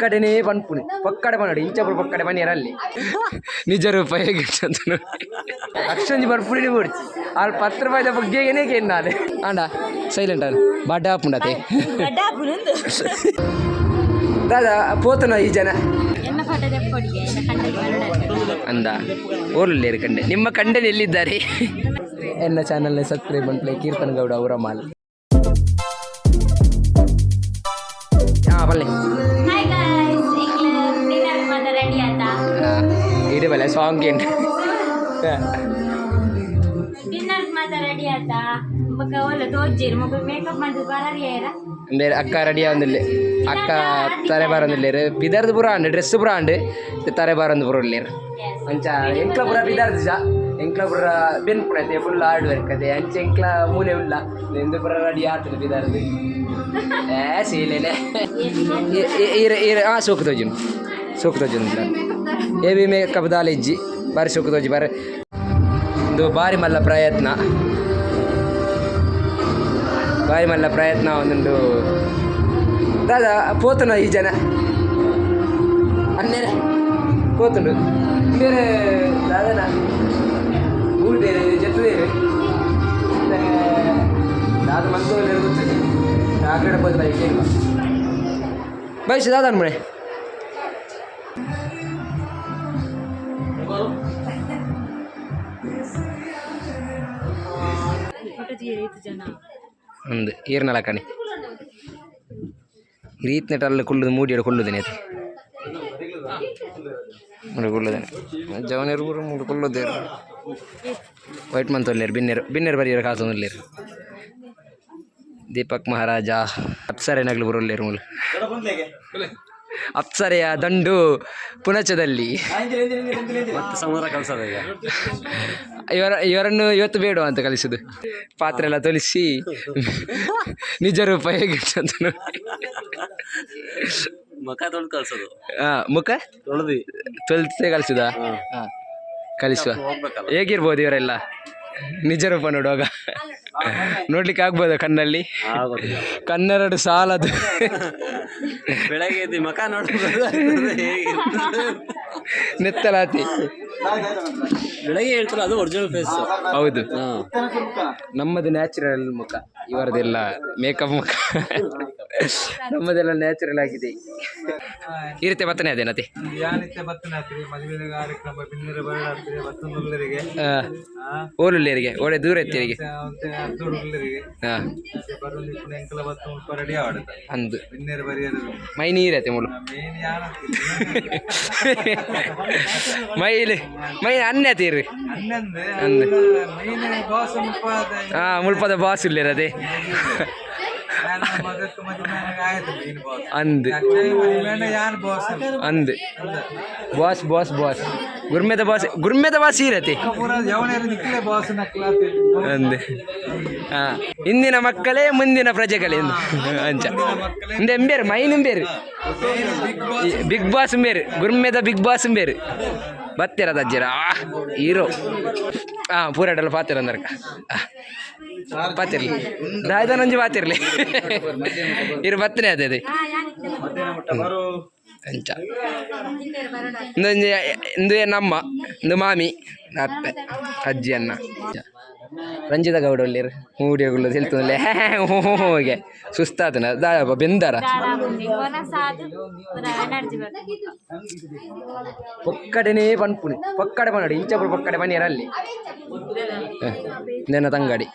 ಪೊಕ್ಕಡೆನೇ ಪನ್ಪುನಿ ಪೊಕ್ಕಡೆ ಪನೋಡು ಇಂಚಪುರ ಪೊಕ್ಕಡೆ ಪನಿಯರಲ್ಲಿ ನಿಜ ರೂಪ ಹೇಗೆ ಅಂತ ನೋಡಿ. ಲಕ್ಷಂಜಿ ಬರ್ಪುಡಿ ಬೋಡ್ಚಿ ಆಲ್ ಪತ್ತು ರೂಪಾಯಿದ ಬಗ್ಗೆನೇ ಕೇನ್ನಾಲೆ ಆಂಡ ಸೈಲೆಂಟ್ ಆನ್ ಬಡ್ಡ ಆಪುಂಡತೆ. ದಾದಾ ಪೋತನ ಈ ಜನ. ಎನ್ನ ಫೋಟೋ ತೆಕ್ಕೊಡಿಗೆ ಎನ್ನ ಕಂಡಲ್ಲಿ ಬರೋಣ. ಅಂದ ಓರ್ಲೇರು ಕಂಡೆ ನಿಮ್ಮ ಕಂಡನ್ ಎಲ್ಲಿದ್ದಾರೆ? ಎನ್ನ ಚಾನಲ್ನ ಸಬ್ಸ್ಕ್ರೈಬ್ ಮಾಡ್ಲಿ. ಕೀರ್ತನ್ ಗೌಡ ಅವರ ಮಾಲ್. ಹಾಂ ಬಲ್ಲೆ. ಹಾಯ್ ಗಾಯ್ಸ್, ಎಂಗ್ಲ ಡಿನ್ನರ್ ಮಾತ ರೆಡಿ ಆತಾ? ಇಡೀ ಬಲ್ಲೆ ಸಾಂಗ್ ಏನು? ಡಿನ್ನರ್ ಮಾತ ರೆಡಿ ಆತಾ. ಬೊಕ್ಕ ಓಲ ತೋಜ್ಜೇರು ಮೊಕುಲು ಮೇಕಪ್ ಮಂತ್ ಬರರಿ ಆಯ್ರ. ಬೇರೆ ಅಕ್ಕ ರೆಡಿ ಆವೊಂದಿಲ್ಲೆ. ಅಕ್ಕ ತರೆ ಬಾರೊಂದಿಲ್ಲೇರು. ಪಿದರ್ದು ಪೂರ ಆಂಡ್, ಡ್ರೆಸ್ ಪೂರ ಆಂಡ್, ತರೆ ಬಾರೊಂದು ಪೂರ ಉಲ್ಲೇರು. ಅಂಚ ಎಂಕ್ಲ ಪೂರ ಪಿದರ್ದು ಜ ಎಂಕ್ಲ ಪೂರ ಬೆನ್ಪುಣತೆ ಫುಲ್ ಹಾರ್ಡ್ ವರ್ಕ್ ಅದೇ. ಅಂಚ ಎಂಕ್ಲ ಮೂಲೆ ಉಲ್ಲ ಎಂದು ಪೂರ ರೆಡಿ ಆತದೆ ಪಿದರ್ದು. ಏ ಸೀಲೆನೆ ಈರೆ ಈರೆ. ಹಾಂ, ಸೋಕು ತೋಜುನು, ಸೋಕು ತೋಜುನು. ಎ ಬಿ ಮೇಕಪ್ ದಾಲ ಇಜ್ಜಿ, ಬಾರಿ ಸೋಕು ತೋಜಿ ಬಾರಿ. ಒಂದು ಬಾರಿ ಮಲ್ಲ ಪ್ರಯತ್ನ, ಬಾರಿ ಮಲ್ಲ ಪ್ರಯತ್ನ ಒಂದೊಂದು. ದಾದಾ ಪೋತನ ಈ ಜನ ಅನ್ನೇರೆ ಪೋತುಂಡು ಬೇರೆ ದಾದನ ಊರ್ದೇರು ಜತ್ತದೇರು ದಾದ ಮಂತೋಲೇರು ಗೊತ್ತಿದೆ. ಆಗಡೆ ಹೋದ ಬೈಕ್ ಏನು ಬೈಸ್ ದಾದ ಅನ್ಮನೆ. ಫೋಟೋ ತೀರ ಜನ. ಒಂದು ಈರ್ನಲ ಕಣಿ ರೀತ್ ನೆಟಲ್ಲಿ ಕುಳ್ಳುದು ಮೂಡಿಯಡು ಕುಳ್ಳುದೇನೆ ಅದು ಮೂಡಿ ಕುಳ್ಳುದೇನೆ. ಜವನೇರು ಪೂರ ಮೂಡು ಕುಳ್ಳುದೇರು. ವೈಟ್ ಮಂತ್ ಒಲ್ಲೇರು ಬಿನ್ನೇರು ಬಿನ್ನೇರು ಬರಿಯರು ಕಾಸೊಂದುಲ್ಲೇರು. ದೀಪಕ್ ಮಹಾರಾಜ ಅಪ್ಸರೆ ನಗಲು ಬರುಲ್ಲೇರು ಮೂಲು. ಅಪ್ಸರೆಯ ದಂಡು ಪುಣಚದಲ್ಲಿ. ಮತ್ತೆ ಸಮುದ್ರ ಕಳ್ಸೋದು ಈಗ. ಇವರನ್ನು ಇವತ್ತು ಬೇಡ ಅಂತ ಕಲಿಸುದು. ಪಾತ್ರೆ ಎಲ್ಲ ತೊಲಿಸಿ ನಿಜ ರೂಪ ಹೇಗೆ ಅಂತ ನೋಡಿ. ಮುಖ ತೊಳೆದು ಕಳ್ಸೋದು. ಆ, ಮುಖ ತೊಳೆದು. ತೊಲಿಸೇ ಕಲಿಸುದಾ? ಹಾ, ಕಲಿಸುವ. ಹೋಗ್ಬೇಕಲ್ಲ. ಹೇಗಿರ್ಬೋದು ಇವರೆಲ್ಲ ನಿಜ ರೂಪ ನೋಡುವಾಗ? ನೋಡ್ಲಿಕ್ಕೆ ಆಗ್ಬೋದಾ ಕಣ್ಣಲ್ಲಿ? ಆಗೋದಿಲ್ಲ. ಕನ್ನೆರಡು ಸಾಲದು. ಬೆಳಗ್ಗೆ ಎದ್ದು ಮುಖ ನೋಡ್ಬೋದು ಹೇಗಿರ್ತದೆ. ನೆತ್ತಲಾತಿ. ಬೆಳಗ್ಗೆ ಹೇಳ್ತಾರಲ್ಲ, ಅದು ಒರಿಜಿನಲ್ ಫೇಸ್. ಹೌದು, ನಮ್ಮದು ನ್ಯಾಚುರಲ್ ಮುಖ, ಇವರದೆಲ್ಲ ಮೇಕಪ್ ಮುಖ. ನಮ್ಮದೆಲ್ಲ ನ್ಯಾಚುರಲ್ ಆಗಿದೆ. ಈ ರೀತಿ ಬತ್ತನೆ ಅದೇನತೆ. ಯಾನಿತ್ತೆ ಬತ್ತನಾತ್ರಿ ಮದುವೆ ಕಾರ್ಯಕ್ರಮ ಬಿನ್ನರ ಬರಡಾತ್ರಿ ಬತ್ತಂದುಲ್ಲರಿಗೆ. ಓಲುಳ್ಳೇರಿಗೆ ಒಳ್ಳೆ ದೂರ ಎತ್ತಿರಿಗೆ. ಅರ್ಧುಲ್ಲರಿಗೆ. ಹಾಂ. ಬರೋದು ಎಂಕಲ ಬತ್ತ ಮುಲ್ಪ ರೆಡಿ ಆವಡತ. ಅಂದು. ಬಿನ್ನೇರು ಬರಿಯರು. ಮೈ ನೀರತೆ ಮುಳು. ಮೇನ್ ಯಾನ. ಮೈಲಿ ಮೈ ಅನ್ಯ ತೀರಿ. ಅನ್ನಂದೆ. ಅಂದ್. ಮೇನ್ ಬಾಸ್ ಮುಲ್ಪ. ಹಾ, ಮುಲ್ಪದ ಬಾಸ್ ಇಲ್ಲಿರದೆ. ಮಗಕ್ಕೆ ಮದುವೆ ಆಯ್ತು ಮೇನ್ ಬಾಸ್. ಅಂದ್. ಮದುವೆ ಯಾನ್ ಬಾಸ್. ಅಂದ್, ಬಾಸ್ ಬಾಸ್ ಬಾಸ್, ಗುರ್ಮೆದ ಬಾಸ್, ಗುರ್ಮೆದ ಬಾಸ್ ಇರತೆ. ಪೂರ ಯಾವನೇರು ನಿಕ್ಕಲೆ ಬಾಸ್ ನಕ್ಲಾತಿ. ಅಂದ್. ಹಾ, ಇಂದಿನ ಮಕ್ಕಳೇ ಮುಂದಿನ ಪ್ರಜೆಗಳೇ ಅಂಚ. ಇಂದ ಎಂಬೇರು ಮೈನ್ ಎಂಬೇರು ಬಿಗ್ ಬಾಸ್ ಬೇರು, ಗುರ್ಮೆದ ಬಿಗ್ ಬಾಸ್ ಬೇರು ಬತ್ತಿರದ ಅಜ್ಜಿರ ಹೀರೋ. ಹಾ, ಪೂರಾಟಲ್ಲ ಪಾತಿರ ಅಂದರ್ಕ ಪಾತಿರ್ಲಿ ದಾಯ್ದನೊಂಜಿ ಪಾತಿರ್ಲಿ. ಇರು ಬತ್ತನೆ ಅದೇ ಅದೇ ಅಂಚ. ಇಂದೊಂಜಿ ಇಂದು ನಮ್ಮ ಇಂದು ಮಾಮಿ ಅಪ್ಪೆ ಅಜ್ಜಿ ಅನ್ನ ರಂಜಿತ ಗೌಡ ಒಳ್ಳಿರು. ಮೂಡಿಯೋಗುಳ್ಳು ತಿಳ್ತದಲ್ಲೇ ಹೋಗೆ ಸುಸ್ತಾತನ ದಾಯಪ್ಪ ಬೆಂದಾರ. ಸಾದು ಎನರ್ಜಿ ಬರ್ತದೆ. ಪೊಕ್ಕಡೆನೇ ಪನ್ಪುನಿ ಪೊಕ್ಕಡೆ ಪನೋಡು ಇಂಚಪುರ ಪೊಕ್ಕಡೆ ಪನಿಯರಲ್ಲಿ. ನೆನ್ನ ತಂಗಡಿ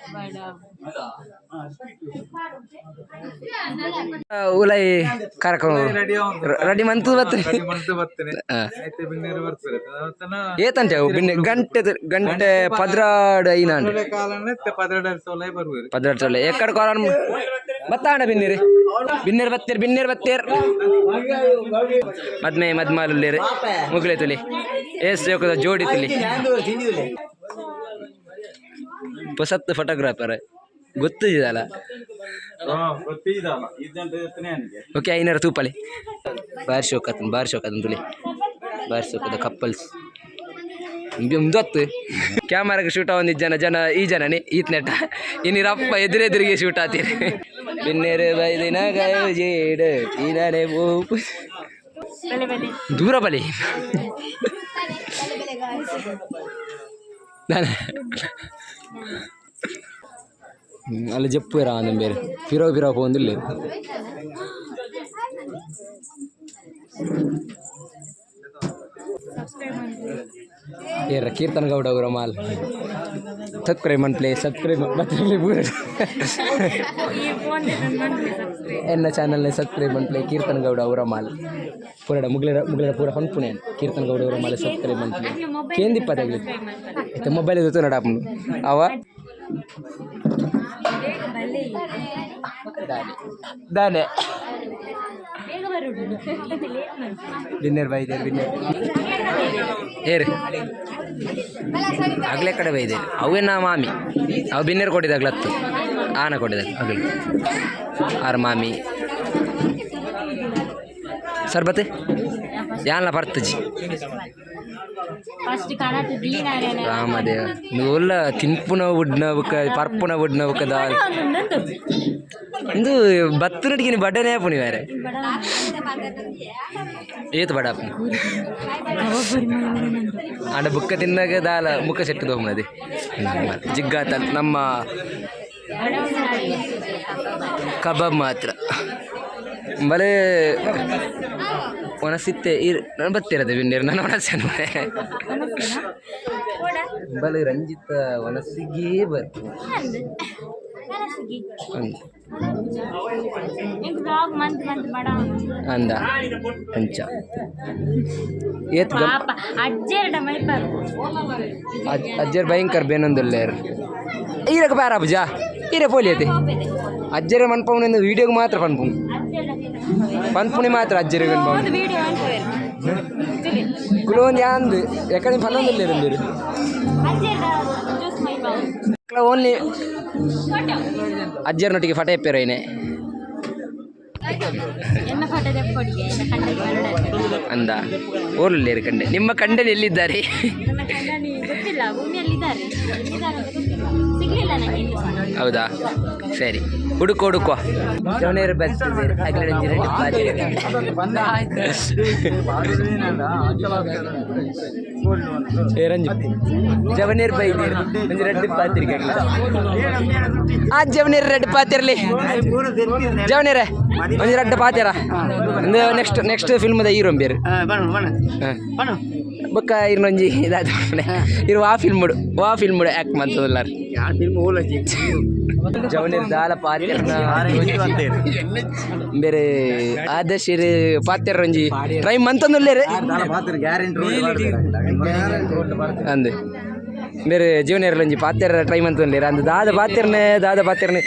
ಉಲೈ ಕರಕೊಂಡು ರೆಡಿ. ರೆಡಿ ಮಂತು ಬತ್ತನೆ. ರೆಡಿ ಮಂತು ಬರ್ತೇನೆ. ಐತೆ ಬಿನ್ನೇರು ಬರ್ತಾರೆ ತನ. ಏತಂಟೆ ಅವು ಬಿನ್ನೆ ಗಂಟೆ ಗಂಟೆ 12 ಐನಾಂಡ್. ಕಾಲನೆ ಪದರಡ ಸೋಲೈ ಬರ್ಬೋದು. 12 ಸೊಲ್ಲೆ ಎಕ್ಕಡ ಕೋರನ್ ಬತ್ತಾಂಡ. ಬಿನ್ನಿರಿ ಬಿನ್ನಿರ್ ಬತ್ತೀರ್ ಬಿನ್ನಿರ್ ಬತ್ತೀರ್. ಮದ್ಮೆ ಮದ್ಮಾಲುಲ್ಲೇರು ಮುಗುಳೆ ತುಲಿ ಏಸ್ ಜೋಕದ ಜೋಡಿ ತುಲಿ. ಹೊಸತ್ತು ಫೋಟೋಗ್ರಾಫರ್ ಗೊತ್ತಿದಲ್ಲ. ಓಕೆ, ಐನಾರ ತೂಪಲೆ ಬಾರಿ ಶೋಕತ್ತನ್, ಬಾರಿ ಶೋಕತ್ತನ್ ತುಲಿ, ಬಾರಿ ಶೋಕದ ಕಪ್ಪಲ್ಸ್ ಉಂದೊತ್ತು. ಕ್ಯಾಮರಾಗ ಶೂಟ್ ಆವೊಂದು ಜನ ಜನ ಈ ಜನನೇ ಈತ್ ನೆಟ್ಟ ಇನ್ನಿರಪ್ಪ ಎದುರೆದುರಿಗೆ ಶೂಟ್ ಆತೀರಿ. ಬಿನ್ನೇರು ಬೈದಿನ ಜೇಡು ಈನನೆ. ಬಲೆ ಬಲೆ. ದೂರ ಬಲಿ. ದಾನೆ ಅಲ್ಲಿ ಜಪ್ಪು ಇರ ಬೇರೆ ಪಿರೋ ಪಿರೋ ಪೋಂದಿಲ್ಲ. ಏರ ಕೀರ್ತನ್ ಗೌಡ ಅವರ ಮಾಲ್ ಸಬ್ಸ್ಕ್ರೈಬ್ ಮನ್ಪ್ಲೆ, ಸಬ್ಸ್ಕ್ರೈಬ್ ಮತ್ತೆ ಪೂರ. ಈ ಫೋನ್ ಸಬ್ಸ್ಕ್ರೈಬ್. ಎನ್ನ ಚಾನಲ್ನ ಸಬ್ಸ್ಕ್ರೈಬ್ ಮನ್ಪ್ಲೆ, ಕೀರ್ತನ್ ಗೌಡ ಅವರ ಮಾಲ್ ಪೂರ ಮುಗ್ಲೆಡ ಮುಗ್ಲೆಡ ಪೂರ ಪನ್ಪುಣೆ, ಕೀರ್ತನ್ ಗೌಡ ಅವರ ಮಾಲೆ ಸಬ್ಸ್ಕ್ರೈಬ್ ಮನ್ಪ್ಲೆ. ಕೇಂದಿಪ್ಪದಾಗ್ಲಿ ಇತ್ತೆ ಮೊಬೈಲ್ ಇದು ನಡಾಪುಂಡು ಅವ. ಬೇಗ ಬಲ್ಲೆ. ದಾನೆ ದಾನೆ. ಬೇಗ ಬರುಡು, ಇದು ಲೇಟ್ ಮಾಡ್ತೀನಿ. ಡಿನ್ನರ್ ಬೈದೇರು, ಡಿನ್ನರ್ ಏರ್ ಆಗ್ಲೇ ಕಡೆ ಬೈದೇರು. ಅವೇ ನಾ ಮಾಮಿ ಅವು ಬಿನ್ನೇರು ಕೊಟ್ಟಿದ್ದಾಗ್ಲತ್ತು ಆನ ಕೊಟ್ಟಿದ್ದಾಗ ಅಗಲು ಆರ್ ಮಾಮಿ ಸರ್ಬತ್ ಯಾನ್ಲ ಪರ್ತಜಿ. ಫಸ್ಟ್ ಕಣತ್ ದೀನಾರೆ. ರಾಮದೇವ, ಉಲ್ಲ ತಿನ್ಪುನ ಉಡ್ನ ಬುಕ್ಕ ಪರ್ಪುನ ಉಡ್ನ ಬುಕ್ಕ ದಾಲ್ ಇಂದು ಬತ್ತು ನಡಿಗೆ ಬಡನೆ ಆಪುನಿ ಬೇರೆ ಏತ್ ಬಡ ಆಪುನಿ. ಆಂಡ ಬುಕ್ಕ ತಿನ್ನಾಗ ದಾಲ ಮುಖ ಸೆಟ್ಟು ತಗೊಂಬದಿ ಜಿಗ್ಗಾತ ನಮ್ಮ ಕಬಾಬ್ ಮಾತ್ರ ಬಲೆ ಒಣಸಿತ್ತೆ ಇರ್ ನಾನು ಬತ್ತಿರದೆ ಬಿನ್ನೇರು ನಾನು ಒಣಸೆ ಬಲೆ ರಂಜಿತ ಒಣಸಿಗೇ ಬರ್ತು. ಅಂದ. ಬ್ಲಾಗ್ ಮಂತ್ ಮಂತ್ ಬಡ. ಅಂದ ಅಂಚ ಏತ್ ಗಮ್. ಪಾಪ ಅಜ್ಜೆರಡ ಮೈಪಾರು. ಅಜ್ಜರ್ ಭಯಂಕರ ಬೇನೊಂದುಲ್ಲೇರು ಈರಕ ಬಾರ ಪೂಜಾ ಈರೆ ಪೋಲಿ ಐತೆ ಅಜ್ಜರ ಮನ್ಪವನ ವೀಡಿಯೋಗೆ ಮಾತ್ರ ಪನ್ಪು ಪನ್ಪುಣಿ ಮಾತ್ರ ಅಜ್ಜರಿಗೆ ಪನ್ಪವನು. ವಿಡಿಯೋ ಅನ್ಕೋರು. ಕುಲೋನ್ ಯಾಂದು ಯಾಕಂದ್ರೆ ಪನ್ನೊಂದುಲ್ಲೇರು ಅಂದಿರು. ಅಜ್ಜೆರಡ ಜ್ಯೂಸ್ ಮೈಪಾವು. Only photo. ಅಜ್ಜರ್ನೊಟ್ಟಿಗೆ ಫಟ ಎಪ್ಪೇರೋ ಏನೇ. ಎನ್ನ ಫೋಟೋ ತೆಕ್ಕೊಡಿಗೆ ಎನ್ನ ಕಂಡಲ್ಲಿ ಬರಡ. ಅಂದ ಓರ್ಲುಲ್ಲೇರು ಕಂಡೆ ನಿಮ್ಮ ಕಂಡಲ್ಲಿ ಎಲ್ಲಿದ್ದಾರೆ? ನನ್ನ ಕಂಡನಿ ಗೊತ್ತಿಲ್ಲ, ಭೂಮಿಯಲ್ಲಿದ್ದಾರೆ, ಎಲ್ಲಿದ್ದಾರೆ ಅಂತ ಗೊತ್ತಿಲ್ಲ, ಸಿಗ್ಲಿಲ್ಲ ನನಗೆ ಇನ್ನು ಸಹ. ಹೌದಾ, ಸರಿ, ಹುಡುಕು ಹುಡುಕುವ. ಜವನೇರು ಬರ್ತದೆ. ಏ ರಂಜು, ಜವನೇರ್ ಬೈದೇರು ಒಂಜಿ ರಡ್ಡ್ ಪಾತಿರಿಗೆ ಆ ಜವನೇರ್ ರೆಡ್ ಪಾತಿರ್ಲಿ. ಜವನೇರೆ ಒಂಜಿ ರಡ್ಡ್ ಪಾತಿರ. ಒಂದು ನೆಕ್ಸ್ಟ್ ನೆಕ್ಸ್ಟ್ ಫಿಲ್ಮ್ದ ಹೀರೋ ಬೇರು ಬೊಕ್ಕ ಇರ್ನೊಂಜಿ ಇದಾದ ಇರು ವಾ ಫಿಲ್ಮ್ ವಾ ಫಿಲ್ಮ್ ಆ್ಯಕ್ಟ್ ಮಂತದಲ್ಲಾರ. ಜವನೇರ್ ದಾಲ ಪಾತಿರ್ನ ಬೇರೆ ಆದರ್ಶಿರ್ ಪಾತೆರ್ ಒಂಜಿ ಟ್ರೈ ಮಂತೊಂದುಲ್ಲೇರು ಅಂದ್ ಬೇರೆ ಜೀವನ ಒಂಜಿ ಪಾತೆರ್ ಟ್ರೈ ಮಂತೊಂದುಲ್ಲೇರು ಅಂದ್ ದಾದ ಪಾತೆರ್ನೆ ದಾದ ಪಾತೆರ್ನೆ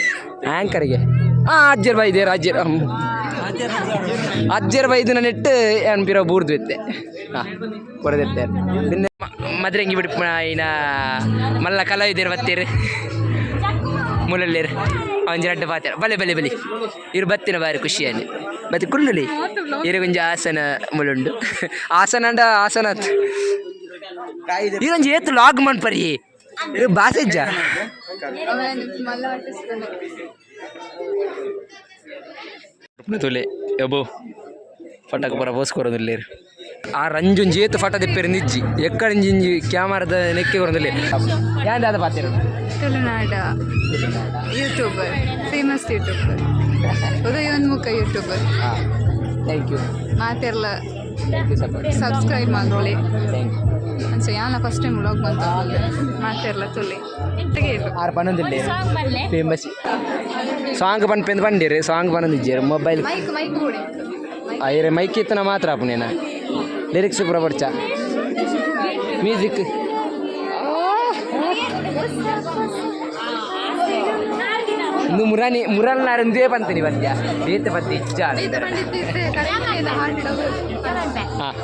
ಆ್ಯಂಕರ್ಗೆ. ಆ ಅಜ್ಜರ್ ಬೈದೇರು, ಅಜ್ಜರ್ ಅಜ್ಜರ್ ಬೈದಿನ ನೆಟ್ಟು ಏನ್ ಪಿರ ಬೂರ್ದು ಇತ್ತೆ. ಹಾಂ ಕೊರದಿತ್ತೆ ಬಿನ್ನೆ ಮದ್ರಂಗಿ ಬಿಡ್ಪುನ ಇನ ಮಲ್ಲ ಕಲಾವಿದೆರ್ ಬತ್ತೀರು ಮುಲಲ್ಲೇರು ಒಂಜಿ ರಡ್ಡ್ ಪಾತೆರ ಬಲೆ ಬಲೆ ಬಲೆ. ಇರು ಬತ್ತಿನ ಬಾರಿ ಖುಷಿಯಾನಿ ಮತ್ತೆ ಕುಲ್ಲುಲಿ ಇರು ಒಂಜಿ ಆಸನ ಮುಲುಂಡು ಆಸನ ಅಂಡ ಆಸನ ಇದೊಂಜಿ ಏತ್ ಲಾಗ್ ಮನ್ಪರಿ ಇರು ಬಾಸೆಜ್ಜ. ತುಲೆ ಎಬೋ ಫಟಕ ಪರ ಬೋಸ್ಕೊರೋದಿಲ್ಲೇರು ಆ ರಂಜುಂಜಿ ಏತು ಫಟ ದಿಪ್ಪೇರು ನಿಜ್ಜಿ ಎಕ್ಕಡಿಂಜಿ ಕ್ಯಾಮರದ ನೆಕ್ಕೆ ಕೊರೊಂದುಲ್ಲೇರು ಯಾನ್ ದಾದ ಪಾತೆರ. ತುಳುನಾಡ ಯೂಟ್ಯೂಬರ್, ಫೇಮಸ್ ಯೂಟ್ಯೂಬರ್, ಉದಯೋನ್ಮುಖ ಯೂಟ್ಯೂಬರ್. Thank you. ಮಾತೆರ್ಲ thank you support. Subscribe ಮಲ್ಪುಲೆ. Thank you. ಅಂಚ ಯಾನ ಫಸ್ಟ್ ಟೈಮ್ ವ್ಲಾಗ್ ಬಂತ ಮಾತೆರ್ಲ ತುಲೆ. ಆರು ಪನ್ನೊಂದಿಲ್ಲೇರು. ಸಾಂಗ್ ಬಲ್ಲೆ. ಫೇಮಸ್ ಸಾಂಗ್ ಪನ್ಪೆಂದು ಪಂಡಿರು ಸಾಂಗ್ ಪನ್ನೊಂದಿಜ್ಜೇರು ಮೊಬೈಲ್. ಮೈಕ್ ಮೈಕ್ ಕೊಡಿ. ಐರೆ ಮೈಕ್ ಇತ್ತನ ಮಾತ್ರ ಆಪುನೇನ ಲಿರಿಕ್ಸ್ ಪೂರ ಬಡ್ಚ ಮ್ಯೂಸಿಕ್. ಇಂದು ಮುರಾನಿ ಮುರಲ್ನಾರಂದೇ ಪಂತೀನಿ ಪದ್ಯ ಬೇತೆ ಪದ್ಯ ಇಜ್ಜ. ಹಾಂ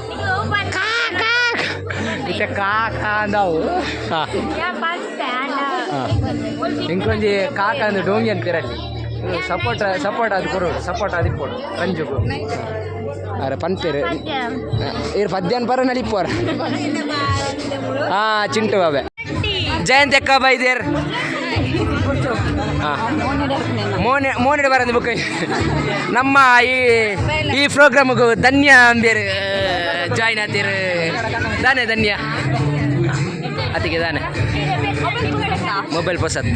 ಇತ್ತೆ ಕಾ ಕಾ ಅಂದಾವು. ಹಾಂ ಇಂಕೊಂಜಿ ಕಾಕ ಅಂದು ಡೋಂಗಿ ಅಂತೀರಲ್ಲಿ ಸಪೋರ್ಟ್ ಸಪೋರ್ಟ್ ಅದು ಕೊಡು ಸಪೋರ್ಟ್ ಅದು ಕೊಡು ರಂಜುಗು ಅರೆ ಪನ್ಪೇರು ಇರು ಪದ್ಯಾನ್ ಪರ ನಲಿಪೋರ. ಹಾ ಚಿಂಟು ಬಾಬೆ ಜಯಂತ್ ಅಕ್ಕ ಬೈದೇರ್. ಹಾಂ, ಮೋನೆ ಮೋನೆಡ್ ಬರಂದು ಬುಕ್. ನಮ್ಮ ಈ ಈ ಪ್ರೋಗ್ರಾಮ್ಗೂ ಧನ್ಯ ಅಂಬೇರು ಜಾಯ್ನ್ ಆತೀರು ದಾನೆ? ಧನ್ಯ ಅತಿಗೆ ದಾನೆ? ಮೊಬೈಲ್ ಪೊಸತ್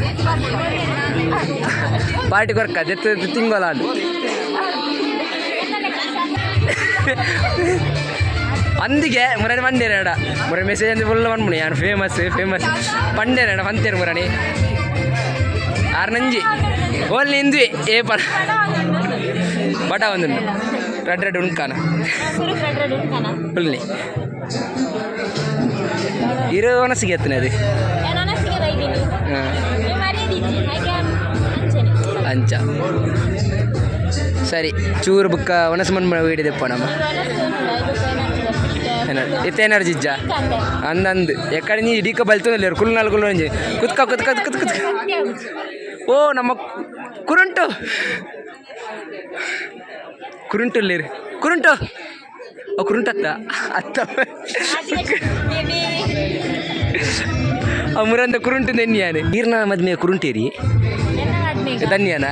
ಪಾರ್ಟಿ ಕೊರ್ಕ ದೆತ್ತು ತಿಂಗೊಲ ಅದು ಅಂದಿಗೆ ಮುರಣಿ ಬಂದೇರಡ. ಮುರ ಮೆಸೇಜ್ ಅಂದು ಫುಲ್ ಬಂದ್ಬಿಡಿ, ಯಾನು ಫೇಮಸ್ ಫೇಮಸ್ ಪಂಡೇರಡ ಪಂತೇರು ಮುರಣಿ ಆರು ನಂಜಿ ಓನ್ಲಿ ಇಂದ್ವಿ ಏ ಪರ ಬಟ ಒಂದು ರೆಡ್ ರೆಡ್ ಉಣ್ಕಾನ. ಸುರುಕ್ ರೆಡ್ ರೆಡ್ ಉಂಟಾನ. ಫುಲ್ಲಿ ಇರೋ ಮನಸ್ಸಿಗೆ ಎತ್ತನೆ ಅದು. ನಾನು ಮನಸ್ಸಿಗೆ ಬೈದೀನಿ. ಹಾಂ. ನೀವು ಮರ್ಯಾದಿಜ್ಜಿ ಹಾಗೆ ಅಂಚನೆ. ಅಂಚ ಸರಿ, ಚೂರು ಬುಕ್ಕ ಒಣಸು ಮಣ್ಣು ವೀಡಿದೆಪ್ಪ ನಮ್ಮ. ಇತ್ತ ಎನರ್ಜಿ ಇಜ್ಜ ಅಂದಂದು ಎಕ್ಕಡೆ ನೀ ಇಡೀಕ ಬಲ್ತುಂದಿಲ್ಲ. ಕುಲ್ ನಾಲ್ಕು ಕುಲ್ಲು ಒಂಜಿ ಕುತ್ಕ ಕುತ್ಕ ಕುತ್ ಕುತ್ಕ. ಓ, ನಮ್ಮ ಕುರುಂಟು ಕುರುಂಟು ಇಲ್ಲಿರಿ ಕುರುಂಟು. ಓ, ಕುರುಂಟತ್ತ ಅತ್ತ. ಆ ಮುರಂದ ಕುರುಂಟು ನೆನ್ನಿಯಾನೆ. ಈರ್ನ ಮದ್ಮೆ ಕುರುಂಟೇರಿ ಧನ್ಯನ?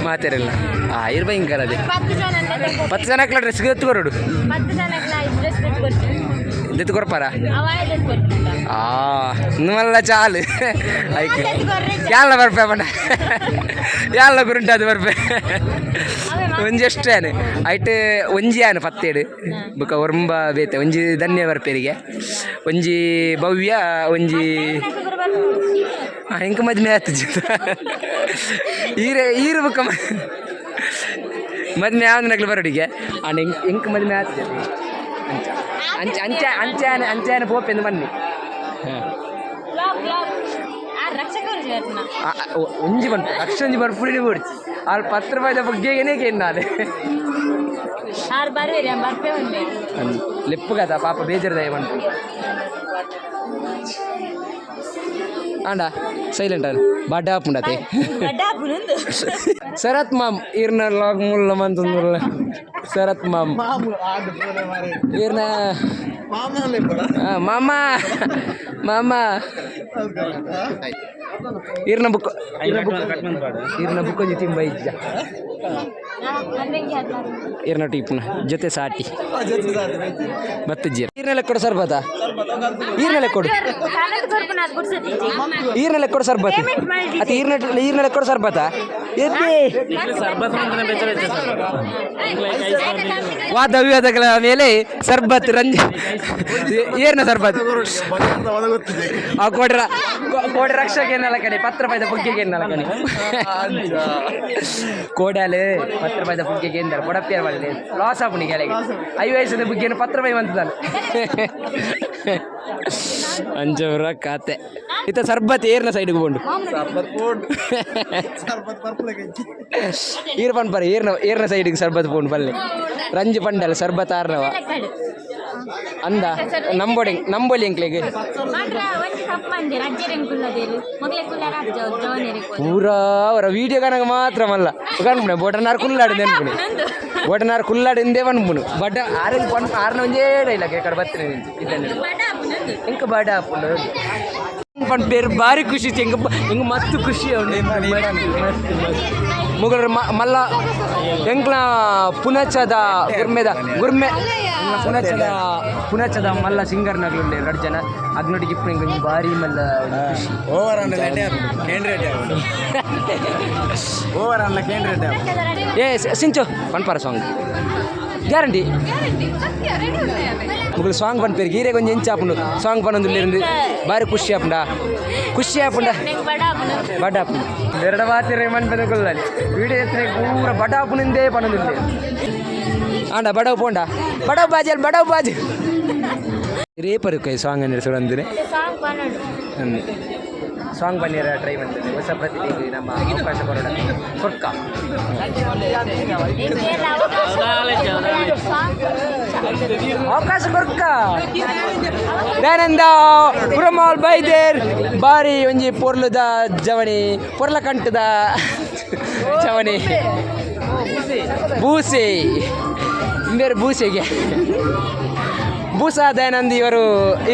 ಮಾತಾರಲ್ಲ. ಆ ಇರ್ ಭಯಂಕರ ಅದೇ. 10 ಜನ. 10 ಜನಕ್ಲ ಡ್ರೆಸ್ ಎತ್ತು ಕೊರಡು. 10 ಜನಕ್ಲ ಡ್ರೆಸ್ ಕೊಡ್ತೀನಿ. ಎತ್ತು ಕೊರ್ಪಾರ? ಅವ ಡ್ರೆಸ್ ಕೊಡ್ತೀನಿ. ಆ ಮಲ್ಲ ಚಾಲು ಐಕ್. ಯಾಲ್ಲ ಬರ್ಪೆ ಬಣ್ಣ, ಯಾಲ್ಲ ಕುರುಂಟು ಅದು ಬರ್ಪೆ. ಒಂಜಿ ಅಷ್ಟೇ ಐಟ್ ಒಂಜಿ ಆನು ಪತ್ತೇಡು ಬೊಕ ಒರಂಬ ಬೇತೆ. ಒಂಜಿ ಧನ್ಯ ಬರ್ಪೇರಿಗೆ, ಒಂಜಿ ಭವ್ಯ, ಒಂಜಿ ಎಂಕ ಮದ್ಮೆ ಆತು ಜಿತ. ಈರೆ ಈರು ಬೊಕ ಮದ್ಮೆ ಯಾವ್ದು ನಗ್ಲು ಬರೋಡಿಗೆ ಆಂಡ ಎಂಕ್ ಎಂಕ್ ಮದ್ಮೆ ಆತು. ಅಂಚ ಅಂಚ ಅಂಚ ಅಂಚಾನ ಅಂಚಾನ ಪೋಪೆಂದು ಬನ್ನಿ. ಹಾಂ. ಬ್ಲಾಗ್ ಬ್ಲಾಗ್ ಆ ರಕ್ಷಕರು ಜರ್ನ. ಒಂಜಿ ಬಂತು ಲಕ್ಷ ಒಂಜಿ ಬರ್ಪುಡಿ ಬೋಡ್ಚಿ. ಆಲ್ 10 ರೂಪಾಯಿದ ಬಗ್ಗೆ ಏನೇ ಕೇನ್ನಾಲೆ. ಆರು ಬರ್ವೇರಿ ಬರ್ಪೆ ಒಂದೇ. ಲೆಪ್ಪು ಕದ ಪಾಪ ಬೇಜಾರ್ದಾಯ ಬಂತು. ಆಂಡ ಸೈಲೆಂಟ್ ಅಲ್ಲ ಬಡ್ಡ ಆಪುಂಡತೆ. ಬಡ್ಡಾಪುನಂದು. ಶರತ್ ಮಾಮ್ ಈರ್ನ ಲಾಗ್ ಮುಲ್ಲ ಮಂತಂದುಲ್ಲ. ಶರತ್ ಮಾಮ್ ಈರ್ನ ಮಾಮ ಮಾಮ ಈರ್ನ ಬುಕ್, ಈರ್ನ ಬುಕ್, ಈರ್ನ ಬುಕ್ ಒಂಜಿ ತಿಂಬ ಇಜ್ಜ. ಈರ್ನ ಟೀಪ್ನ ಜೊತೆ ಸಾಟಿ ಬತ್ತಜ್ಜಿ. ಈರ್ನೆಲ್ಲ ಕೊಡು ಸರ್ಬತ, ಈರ್ನೆಲ್ಲ ಕೊಡು. ಈರ್ನೆಲ್ಲ ಕೊಡು ಸರ್ಬತ್. ಅತ್ತ ಈರ್ನ ಈರ್ನೆಲ್ಲ ಕೊಡು ಸರ್ಬತ ಎದ್ದೆ. ವಾದ ವಿವಾದಗಳ ಮೇಲೆ ಸರ್ಬತ್ ರಂಜ ಏರ್ನ ಸರ್ಬತ್. ಆ ಕೋಡ್ರ ಕೋಡಿ ರಕ್ಷಕ ಏನಲ್ಲ ಕಣೆ, 10 ರೂಪಾಯಿದ ಪುಗ್ಗೆಗೆ ಏನಲ್ಲ ಕಣೆ. ಕೋಡಾಲು 10 ರೂಪಾಯಿದ ಪುಗ್ಗೆಗೆ ಎಂದಾರೆ ಕೊಡಪ್ಪಿಯರ್ ಬಳ್ಳಿ ಲಾಸ್ ಆಪುಣಿ ಕೆಳಗೆ. 5 ವಯಸ್ಸದ ಬುಗ್ಗೆನ 10 ರೂಪಾಯಿ ಬಂತದಲ್ಲ. ಅಂಚವ್ರ ಖಾತೆ ಇತ್ತ. ಸರ್ಬತ್ ಏರ್ನ ಸೈಡ್ಗೆ ಬೋಂಡು ಈರ್ ಪನ್ಪರ ಏರ್ನ ಏರ್ನ ಸೈಡ್ಗೆ ಸರ್ಬತ್ ಪೋಂಡು ಬಲ್ಲೆ. ರಂಜು ಪಂಡಲ್ ಸರ್ಬತ್ ಆರ್ನವ ಅಂದ ನಂಬೋಡಿ ನಂಬೋಲಿ ಎಂಕ್ಲೆಗ್. ಪೂರಾ ಅವರ ವೀಡಿಯೋ ಕನಕ ಮಾತ್ರ ಮಲ್ಲ ಕನ್ಪುಣೆ. ಬೋಟನಾರ್ ಕುಲ್ಲಾಡು ನೆನ್ಪುಣೆ. ಬೋಟನಾರ್ ಕುಲ್ಲಾಡು ಇಂದೇ ಪನ್ಪುಣು. ಬಟ್ ಆರೆಗ್ ಪನ್ ಆರ್ನ ಒಂಜೇ ಡೈಲಾಗ್ ಎಕಡೆ ಬತ್ತಿನ ಇದನ್ನೇ ಎಂಕ ಬಾಡ ಆಪುಂಡು ಪನ್ಪೇರು. ಭಾರಿ ಖುಷಿ ಎಂಕ ಎಂಕ್ ಮಸ್ತ್ ಖುಷಿ ಉಂಡು. ಮುಗಳ ಮಲ್ಲ ಎಂಕ್ಲ ಪುನಚದ ಗುರ್ಮೆದ ಗುರ್ಮೆ ಪುನಚದ ಪುನಚದ ಮಲ್ಲ ಸಿಂಗರ್ ನಗ್ಲುಂಡೆ ಎರಡು ಜನ. ಅಗ್ನೊಟ್ಟಿಗೆ ಇಪ್ಪು ಎಂಕ್ ಒಂಜಿ ಭಾರಿ ಮಲ್ಲ ಒಂಜಿ ಖುಷಿ. ಓವರ್ ಅನ್ನ ಕೇಂದ್ರೇಟ್, ಓವರ್ ಅನ್ನ ಕೇಂದ್ರೇಟ್. ಏ ಸಿಂಚು ಪನ್ಪಾರ ಸಾಂಗ್ ಗ್ಯಾರಂಟಿ. ಗ್ಯಾರಂಟಿ ಸತ್ಯ ರೆಡಿ ಉಂಟು. ಮುಗುಲು ಸಾಂಗ್ ಪನ್ಪೇರು. ಗೀರೆಗೆ ಒಂಜಿ ಎಂಚ ಆಪುಂಡು ಸಾಂಗ್ ಪನೊಂದುಲ್ಲೇರು. ಭಾರಿ ಖುಷಿ ಆಪುಂಡ, ಖುಷಿ ಆಪುಂಡ. ಬಡ ಆಪುಂಡು ಎರಡು ಮಾತಿರೆ ಮನ್ಪದ ಕೊಲ್ಲಲಿ. ವಿಡಿಯೋ ಎತ್ತನೆ ಪೂರ ಬಡ ಆಪುನಿಂದೇ ಪನೊಂದುಲ್ಲೆ. ಆಂಡ ಬಡವ್ ಪೋಂಡ ಬಡವ್ ಬಾಜಿ ಅಲ್ಲಿ ಬಡವ್ ಬಾಜಿ ರೇ ಪರುಕೈ ಸಾಂಗ್ ಅಂದ್ರೆ ಸುರಂದಿರೆ. ಸಾಂಗ್ ಪನ್ನೊಂಡು. ಸಾಂಗ್ ಬನ್ನಿರ ಟ್ರೈ ಮಾಡ್ತೇನೆ. ಹೊಸ ಪ್ರತಿಭೆಗೆ ನಮ್ಮ ಅವಕಾಶ ಕೊಡೋಣ ಕೊಡ್ಕ. ಅವಕಾಶ ಕೊರ್ಕ. ದಯಾನಂದ ಪುರಮಾಲ್ ಬೈದೇರ್ ಬಾರಿ ಒಂಜಿ ಪೊರ್ಲುದ ಜವಣಿ, ಪೊರ್ಲ ಕಂಟದ ಜವಣಿ. ಬೂಸೆ ಇಂಬೇರು ಬೂಸೆಗೆ ಬೂಸಾ ದಯಾನಂದ್ ಇವರು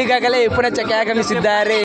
ಈಗಾಗಲೇ ಪುಣಚಕ್ಕೆ ಆಗಮಿಸಿದ್ದಾರೆ.